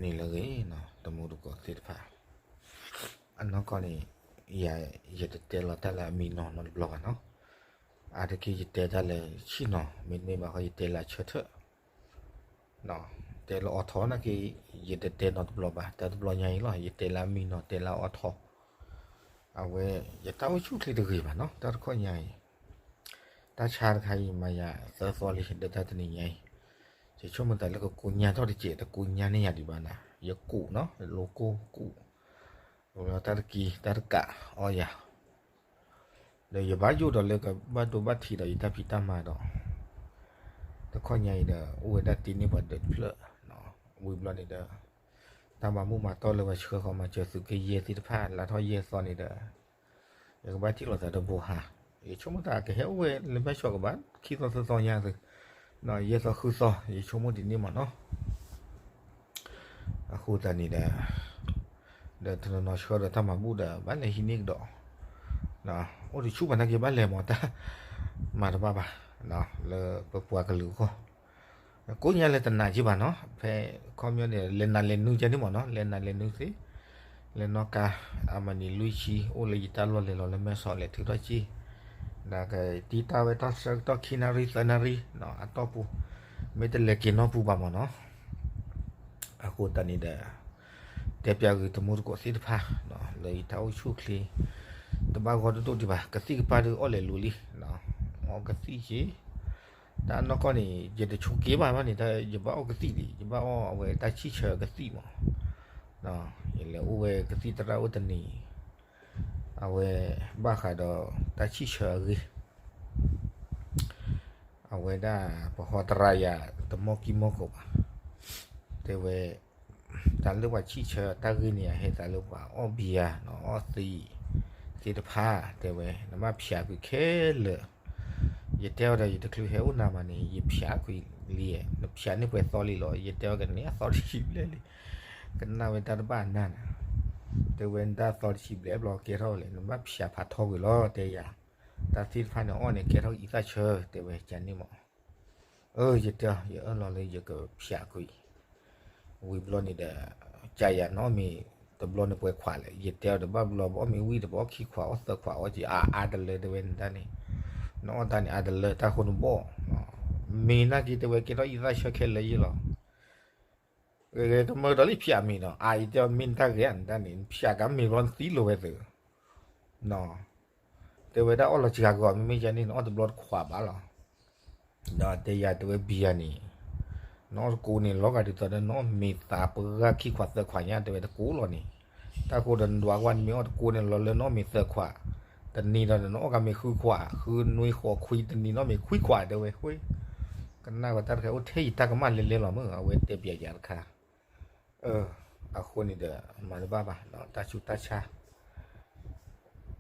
နံၤလၢအဂ့ၤ, တမူတကိးသ့ၣ်တဖၣ်, အနီၢ်ကီၢ်န့ၣ် ယ ယတတဲလီၤတၢ်လၢအမံနီၤနီတဘျီဘၣ်နီၤ. အါတက့ၢ်ယတဲတၢ်လၢဆ့ၣ်နီၤ, မ့တမ့ၢ်ဘၣ်ဃီ ယတဲလၢအဆၢထၢၣ်, တဲလၢအီထီနာ်က့, ယတတဲနီတဘျီဘၣ်, တၢ်တဘျီညါအံၤလီၤ, ယတဲလၢအမံနီၤ, တဲလၢအီထီ. အဝဲ ယတၢ်အိၣ်ဆူၣ်အိၣ်ချ့တဂ့ၤဘၣ်နီၤ, တၢ်တခီညါအံၤ တၢ်ဆါတခါအံၤ မၤယၤသၢသီလံ, ဒီးတၢ်တနံၤညါအံၤ ယဆိကမိၣ်သးလၢကကိညါထီၣ်တစဲး, တကိညါန့ၢ်ယၤဒံးဘၣ်နၤ, ယကူးနီၤ, လိၤကိၢ်ကူး, ဒီးတၢ်တကံ တၢ်တကးအီၣ်ယၤ, ဒီးယဘၣ်ယိၣ်ဒီးလၢကဘၣ်ဒိဘၣ်ထံးဒီးယတၢ်ဖံးတၢ်မၤဒီး, တခီညါအံၤဒီး အိၣ်ဝဲဒၣ်တ့န့ၢ်ပှၤဒၢးတဖျၢၣ်, ဝံၤဘျီန့ၣ်ဒီး တၢ်မၤမူးမၤတီၢ်လၢပှၤဆှၢဃီၤမၤစၢၤသုးက့ယဲၢ်သ့ၣ်တဖၣ် လါထီၣ်ယဲၢ်သီန့ၣ်ဒီး ယကဘၣ်ထံၣ်လိာ်သးဒီးဘိဟါ, ယဆိကမိၣ်သးကဟဲအိၣ်ဝဲလၢမဲၢ်ဆီးကဘၣ် ခံသီသၢသီညါသု, ယဲၢ်သီဃုသီ ယဆိကမိၣ်ဒ်န့ၣ်မးနီၤ. အဃိသတးန့ၣ်ဒီး ဒီးတနီၤနီၤဆှၢဒီးတၢ်မၤဘူၣ်ဒီး ဘၣ်လဲၤဟံးန့ၢ်ကဒီး, အိၣ်တဆူၣ်ဘၣ်နာ်က့ ဘၣ်လဲၤမၤတၢ်မၤတဘၣ်ဘၣ်, လၢပပှၤကလုာ်အဂီၢ် ကိးညါလၢတနာ်က့ဘၣ်နီၤ, ဖဲခီပညီန့ၣ် လဲၤနၤလဲၤနုကန့ၣ်မးနီၤ, လဲၤနၤလဲၤနုသ့, လဲၤနီၣ်ကါ အမၤနံၤလွံၢ်ဆံ အိၣ်လၢယတၢ်လီၢ်လဲၤလီၤလၢမဲၢ်ဆီး လဲၤထုးထီၣ်က့, ဒီးကတံၢ်တၢ်ဝဲတၢ်ဆၢကတီၢ်ခံနၣ်ရံၣ်သၢနၣ်ရံၣ် အတီၢ်ပူၤ, မ့ၢ်တလဲၤက့ၤနီၢ်ပူၤဘၣ်မးနီၤ. အဃိသတးန့ၣ်ဒီး တဲပျးဂ့ၤတမူတကိးသ့ၣ်တဖၣ် လၢယတၢ်အိၣ်ဆူၣ်အိၣ်ချ့ တဘၣ်ဂီၢ်တဒိၣ်ဒံးဘၣ်, ကသံၣ်ကပၢ်ဒုးအီၣ်လဲၤလူၤလံ, အီၣ်ကသံၣ်က့ၤ, တၢ်နီၢ်ကီၢ်န့ၣ် ယတဆိးက့ဘၣ်ဘၣ်န့ၣ် တၢ်ယဘၣ်အီၣ်ကသံၣ်ဒံး, ယဘၣ်အီၣ်အဝဲတၢ်ဆံၣ်ဆၢကသံၣ်မး, ယလဲၤအိၣ်ဝဲကသံၣ်သရၣ်အိၣ်တနံၤ, အဝဲဘၣ်ဃးဒီးတၢ်ဆံၣ်ဆၢအဂ့ၢ် အဝဲဒၣ်ပဟီတရါယၤ တမီၢ်ကံၢ်မီၢ်ကိးဘၣ်, တဲဝဲ တၢ်လၢပှၤဆံၣ်ဆၢတၢ်ဂ့ၢ်န့ၣ် အဟဲသးလၢပှၤအီၣ်ဘံယၤ အီၣ်သံးသ့ၣ်တဖၣ်, တဲဝဲ နဘၣ်ဖျးကွံာ်ခဲလၢာ်, ယတဲအီၤဒီး ယတချုးဟဲအိၣ်နၤမးန့ၣ် ယဖျးကွံာ်လံ, နဖျးန့ၢ်ပှဲၤသီလံလီၤ, ယတဲအီၤကန့ၣ်အသီတဆံဘျဲၣ်လံ, ကနၣ်ဝဲတၢ်တဘၣ်နၤန့ၣ်, တဲဝဲ နတၢ်သီတဆံဘျဲၣ်ဘျီကဲထီၣ်ဝဲလဲၣ်, နဘၣ်ဖျးဖးထီကွံာ်လီၤ, တဲယၤ, တၢ်သ့ၣ်တဖၣ်န့ၣ်အီၣ်န့ၣ် ကဲထီၣ်အံသၣ်ဆၢ, တဲဝဲကန့ၣ်မး အၢ ယတဲအီၤ ယအၢၣ်လီၤလၢယကဖျးကွံာ်, ဝံၤဘျီန့ၣ်ဒီး ကယၤနီၢ်မ့ၢ်တဘျီန့ၣ်ပှဲၤခွးလဲၣ်, ယတဲအီၤဒီးဘၣ်ဘျီ ပအီၣ်မ့ၢ်ဝံၣ်ဒီး ပအီၣ်ခံခွး အီၣ်သၢခွး အီၣ်က့ၤအါအါတလၢ တဲဝဲန့ၣ်တၢ်န့ၣ်, နအီၣ်တၢ်န့ၣ်အါတလၢ တၢ်ဃိနဘီၣ်, မ့ၢ်နာ်က့ တဲဝဲကဲထီၣ်အံသၣ်ဆၢခဲလၢာ်ယဲလီၤ, ဂဲၤဂဲၤကမၢဒီးလံဖျးမ့ၤဒီး အါအံၤတဲအီၤ မ့ၢ်နတၢ်ဂဲၤဧါ နတၢ်န့ၣ် နဖျးကါမ့ၤဘျီနသံလိာ်ဝဲသ့ တဲဝဲဒၣ်အီၣ်လီၤစှၤကီး မ့မ့ၢ်ယၤန့ၣ် နအီၣ်တဘျီတခွးဘၣ်လီၤ. ဒီးတဲယၤ တဲဝဲဘံယၤန့ၣ် နအီၣ်တကိးန့ၣ် လီၤဂာ်ဒ်သိးဒီး နအီၣ်မ့ၤသးပှၢ်ခံခွးသၢခွးညါ တဲဝဲတကိးလီၤန့ၣ်, တၢ်ဃိဒီးနဒွးကွၢ်နမ့ၢ်အီၣ်တကိးန့ၣ် လီၤလၢနအီၣ်မ့ၤသၢခွး, တနံၤဒီးနအီၣ်ကါမ့ၤဃုခွး ဃုနွံဃိးခွံ တနံၤနအီၣ်မ့ၤခွံခွး တဲဝဲဃိ, ကနၣ်ဝဲတၢ်တခါအိၣ်ထဲယတၢ်ကမၣ်လဲၤလဲၤလီၤမ့ၢ် အဝဲတဲပျးယၤတခါ အဃိန့ၣ်ဒီး မၤတဘၣ်ဘၣ် တၢ်ဆူးတၢ်ဆါ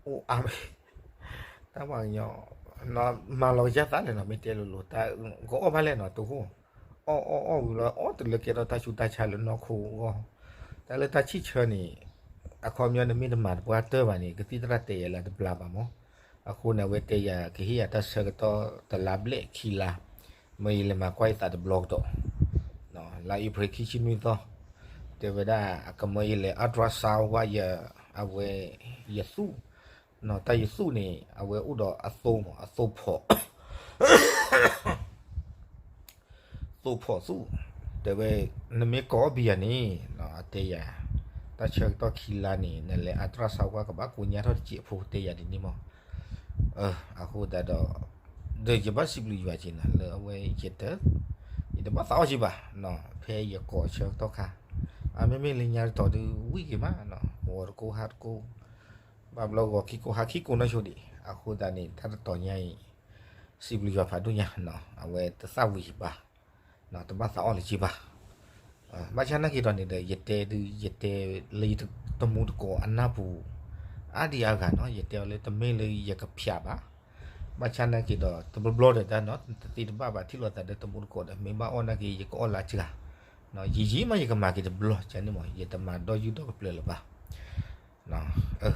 အိၣ်အါမ့ၢ် တၢ်ပှၤကညီ မၤလီၤကစၢ်သးလဲၣ်နီၤ မ့ၢ်တဲလိၤလိၤ တၢ်ကအီၣ်ဘၣ်လဲၣ်နီၤ တဟိၣ် အီၣ်အီၣ်အီၣ်ဝံၤလီၤ အီၣ်တလၢကဲထီၣ်တၢ်ဆူးတၢ်ဆါလၢနီၢ်ခိအဂီၢ်, တၢ်လၢတၢ်ဆံၣ်ဆၢန့ၣ် အခီပညီနမ့ၢ်တမၤတပှၢ်တၢၢ်ဘၣ်န့ၣ် ကသံၣ်သရၣ်တဲယၤလၢတဘျါဘၣ်မး, အဃိန့ၣ် အဝဲတဲယၤ ကဟ့ၣ်ယၤတၢ်ဆၢကတီၢ်တလါဘျဲၣ်ခံလါ, မ့ၢ်ယလဲၤမၤကွၢ်ယသးတဘျီကဒီး လါအ့ဖြ့ၣ်ခံဆံနွံသီ, တဲဝဲဒၣ် အကမၢယလဲၤ ultrasound ဝဲယ အဝဲ ယသူၣ်, တၢ်ယသူၣ်န့ၣ် အဝဲအိၣ်ဒီးအသိမး အသိဖီၣ်, သိဖီၣ်သူၣ်, တဲဝဲ နမ့ၢ်ကိးအီၣ်ဘံယၤန့ၣ် တဲယၤ, တၢ်ဆၢကတီၢ်ခံလါန့ၣ် နလဲၤ ultrasound ကွၢ်ကဘၣ်ကိးညါထီၣ်တစဲးဖိ တဲယၤဒ်န့ၣ်မး အဃိသတးဒီး ဒီးယဘၣ်စံးဘျုးယွၤက့ၤနၤလၢအဝဲယတ, ယတဘၣ်သးအီၣ်က့ၤဘၣ်, ဖဲယကိးဆၢကတီၢ်ခါ, အမ့မ့ၢ်လၢညါတတီၤဒုးဝံၣ်က့ၤမး, ဂီၤတကိးဟါတကိး, ဘၣ်ဘျီဂီၤခံကိးဟါခံကိးနီၢ်ဆိဒံး, အဃိသတးန့ၣ် တၢ်တတီၤညါအံၤ စံးဘျုးယွၤဖးဒိၣ်ညါ, အဝဲတသၣ်ဝံၤယဘၣ် တဘၣ်သးအီၣ်လၢၤက့ၤဘၣ်, ဘၣ်ဆၣ်နာ်က့ၤဒီးန့ၣ်ဒီး ယတဲဒုး ယတဲလၢယတမူတကိးအနၢ်ပူၤ အါဒံအါဂၤနီၤ, ယတဲအီၤလၢတမ့ၢ်လၢယကဖျးဘၣ်, ဘၣ်ဆၣ်နာ်က့ၤဒီး တဘျီဘျီဒီးတၢ်နီၤ တသ့တဘၣ်ဘၣ် ထံၣ်လိာ်သးဒီးတမူတကိးဒီး မ့ၢ်ဘၣ်အီၣ်နာ်က့ၤ ယကအီၣ်လၢအစှၤ, ယံာ်ယံာ်မးယကမၤက့ၤတဘျီ ကန့ၣ်မး ယတမၤဒီယုၢ်ဒီကပျၢၤလၢၤဘၣ်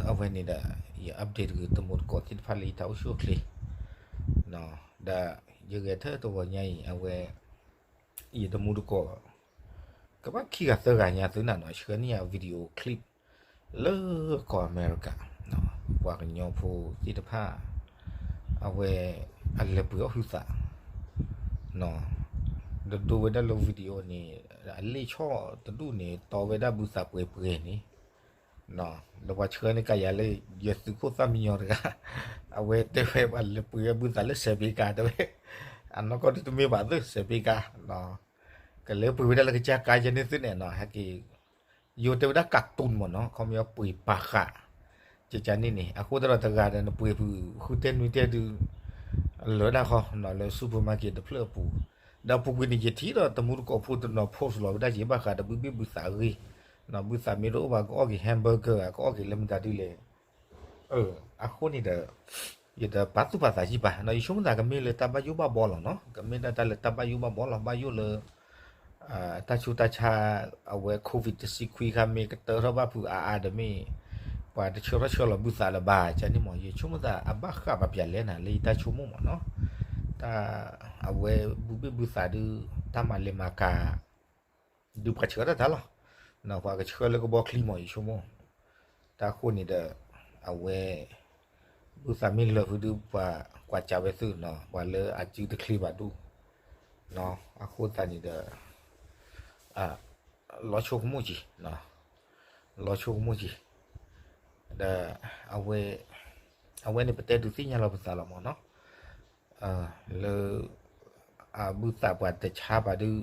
အဝဲန့ၣ်ဒီး ယ update တဂ့ၤ တမူတကိးသ့ၣ်တဖၣ်လၢယတၢ်အိၣ်ဆူၣ်အိၣ်ချ့, ဒီးယဂဲၤထၢၣ်တဂီၤညါအံၤ အဝဲ ယတမူတကိး ကဘၣ်ခံဂၤသၢဂၤညါသုနၤနီၤ ဆှၢန့ၢ်ယၤ video clip လၢကီၢ်အမဲရကၤ ပှၤကညီဖိသ့ၣ်တဖၣ် အဝဲ အလဲၤပှ့ၤအီၣ်ဟုသး ဒီးဒိဝဲဒၣ်လၢ video န့ၣ် အလ့ၣ်ဆီၣ်တဒူၣ်န့ၣ် တီဝဲဒၣ်ဘုသးပှဲၤပှဲၤန့ၣ် ဒီးပှၤဆှၢန့ၢ်ကယၤလၢ ယသုးခိၣ်သၣ်မံညီၤတဂၤ အဝဲတဲဝဲပှၤလဲၤပှ့ၤဝဲဘုသးလၢစဲးဘ့ကါတဲဝဲ အနီၢ်ကီၢ်ဒုးတမ့ၢ်ဘၣ်သ့ၣ်စဲးဘ့ကါ ကလဲၤပှ့ၤဝဲဒၣ်လၢကစၢ်ကါယဲန့ၣ်သုန့ၣ်နီၤ ဟဲက့ၤ ယိၤတဲဝဲဒၣ် cartoon မ့ၢ်နီၤ ခီပညီပှ့ၤပာ်ဃာ် ကကန့ၣ်န့ၣ် အဃိသတးဒီးတဂၤဒီးနပှ့ၤဖုးဃုတဲနွံတဲဒုး လၢဒၣ်ဃီနီၤ လၢ supermarket တဖျၢၣ်အပူၤ ဒီးပူၤကွံာ်န့ၣ် ယထံၣ်ဒီးတမူတကိးဖိတနီၤ post လီၤဝဲဒၣ်က့ၤဘၣ်ဃးဒီးဘုဘ့ၣ်ဘုသးအဂ့ၢ် ဘုသးမ့ၢ်တအိၣ်ဘၣ် ကအီၣ်က့ၤ hamburger ဧါ ကအီၣ်က့ၤလၢမတၤဒ်လဲၣ် အဃိန့ၣ်ဒီး ယတပာ်သူၣ်ပာ်သးစံးပာ်နီၤ ယဆိကမိၣ်သးကမ့ၢ်လၢတၢ်ဘၣ်ယိၣ်ဘၣ်ဘီလီၤနီၤ ကမ့ၢ်ဒၣ်တၢ်လၢတၢ်ဘၣ်ယိၣ်ဘၣ်ဘီလီၤ ဘၣ်ယိၣ်လၢ တၢ်ဆူးတၢ်ဆါ အဝဲ covid တဆံခွံခါမ့ၢ်ကတၢၢ်ထီၣ်ဘၣ်ဖုးအါအါဒီးမ့ၢ် ပှၤတဆှၢထီၣ်ဆှၢလီၤဘုသးလၢၤဘၣ် ကန့ၣ်မ့ၢ် ယဆိကမိၣ်သးအဘၣ်ဃးပပျဲလဲၣ်နၤ လၢယတၢ်ဆိကမိၣ်မ့ၢ်နီၤ တၢ် အဝဲဘုဘ့ၣ်ဘုသးဒုး တၢ်မၤလဲၤမၤကၤ ဒုးပှၤဆှၢတၢ်တၢ်လီၤ ပှၤကဆှၢလၢကဘီချံမ့ၢ် ယဆိကမိၣ် တၢ်အဃိန့ၣ်ဒီး အဝဲ ဘုသးမ့ၢ်လၢာ်ဖုဒုး ပှၤကွၢ်စးဝဲသုနီၤ ပှၤလၢအစုတချ့ဘၣ်ဒိၣ် အဃိသတးန့ၣ်ဒီး လီၤဆိကမိၣ်က့ၤ လီၤဆိကမိၣ်က့ၤ ဒီး အဝဲ အဝဲန့ၣ်ပတဲဒုးသ့ၣ်ညါလီၤပသးလီၤမ့ၢ်နီၤ လၢ အဘုသးပှၤတဆါဘၣ်ဒုး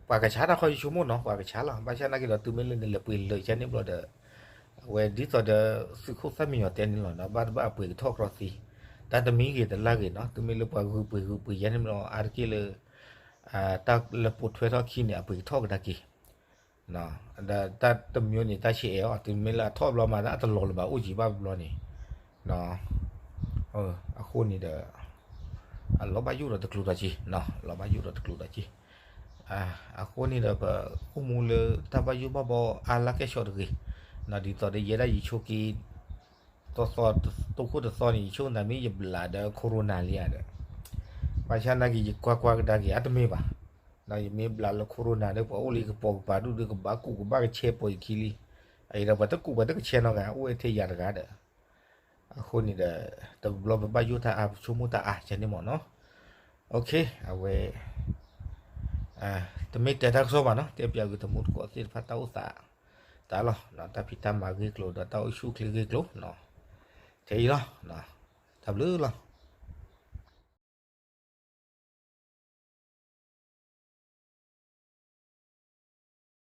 ပှၤကဆါတၢ်ခီယဆိကမိၣ်နီၤ ပှၤကဆါလီၤ ဘၣ်ဆၣ်နာ်က့ဒီး တုၤမ့ၢ်လၢနလဲၤပှ့ၤလၢာ်ကန့ၣ်ဘျီဒီး အဝဲဒ်သိးဒီး သုးခိၣ်သၣ်မံညီၤတဲန့ၣ်လီၤနီၤ ဘၣ်တဘၣ်အပှ့ၤကထီၣ်ကြီသံ တၢ်တမံၤဂ့ၤတလါဂ့ၤနီၤ တုၤမ့ၢ်လၢပှၤဂုာ်ပှ့ၤဂုာ်ပှ့ၤယဲန့ၣ်ဘျီ အါတက့ၢ်လၢ တၢ်လၢပိာ်ထွဲထီၣ်ခံန့ၣ် အပှ့ၤကထီၣ်ကဒါက့ၤ ဒီးတၢ်တမံၤန့ၣ် တၢ်ဆံးအဲၣ်အီၤ တုၤမ့ၢ်လၢအထီၣ်ဘျီမး တၢ်တလီၤလၢၤဘၣ် အိၣ်ကံဘၣ်ဘျီန့ၣ် အဃိန့ၣ်ဒီး အလီၤဘၣ်ယိၣ်ဒီးတကျိၤဒီးက့ၤ လီၤဘၣ်ယိၣ်ဒီးတကျိၤဒီးက့ၤ အဃိန့ၣ်ဒီး ပအိၣ်မူလၢတၢ်ဘၣ်ယိၣ်ဘၣ်ဘီအါလၢကဲၣ်ဆိးတဂ့ၤ ဒ်သိးဒီးယဲဒၣ်ယဆိက့ သီသီ တိခိၣ်တသီန့ၣ် ယဆိကမိၣ်မ့ၢ်ယဘျးဒီး corona လံဧါဒီး ဘၣ်ဆၣ်နာ်က့ ယကွၢ်ကွၢ်ကဒါက့ၤ အတမ့ၢ်ဘၣ် ဒီးယမ့ၢ်ဘျးလၢ corona ဒီး ပှၤအိၣ်လၢယကပိာ်ကပၤဒူၣ်ဒီး ကဘၣ်ကူးကဘၣ်ကဆဲးပိာ်ယခံလံ အအံၤဒီး ပှၤတကူးပှၤတကဆဲးနီတဂၤ အိၣ်ဝဲထဲယၤတဂၤဒီး အဃိန့ၣ်ဒီး တဘျီပဘၣ်ယိၣ်တၢ်အါ ပဆိကမိၣ်တၢ်အါ ကန့ၣ်မ့ၢ်နီၤ အဝဲ တမ့ၢ်တဲတၢ်ကစီၣ်ဘၣ်နီၤ တဲပၠးဂ့ၤတမူတကိးသ့ၣ်တဖၣ်တၢ်အိၣ်သး တၢ်လီၤ တၢ်ဖံးတၢ်မၤဂ့ၢ်ကျိၤဒီးတၢ်အိၣ်ဆူၣ်အိၣ်ချ့ဂ့ၢ်ကျိၤ ထဲအံၤလီၤ တၢ်ဘျုးလီၤ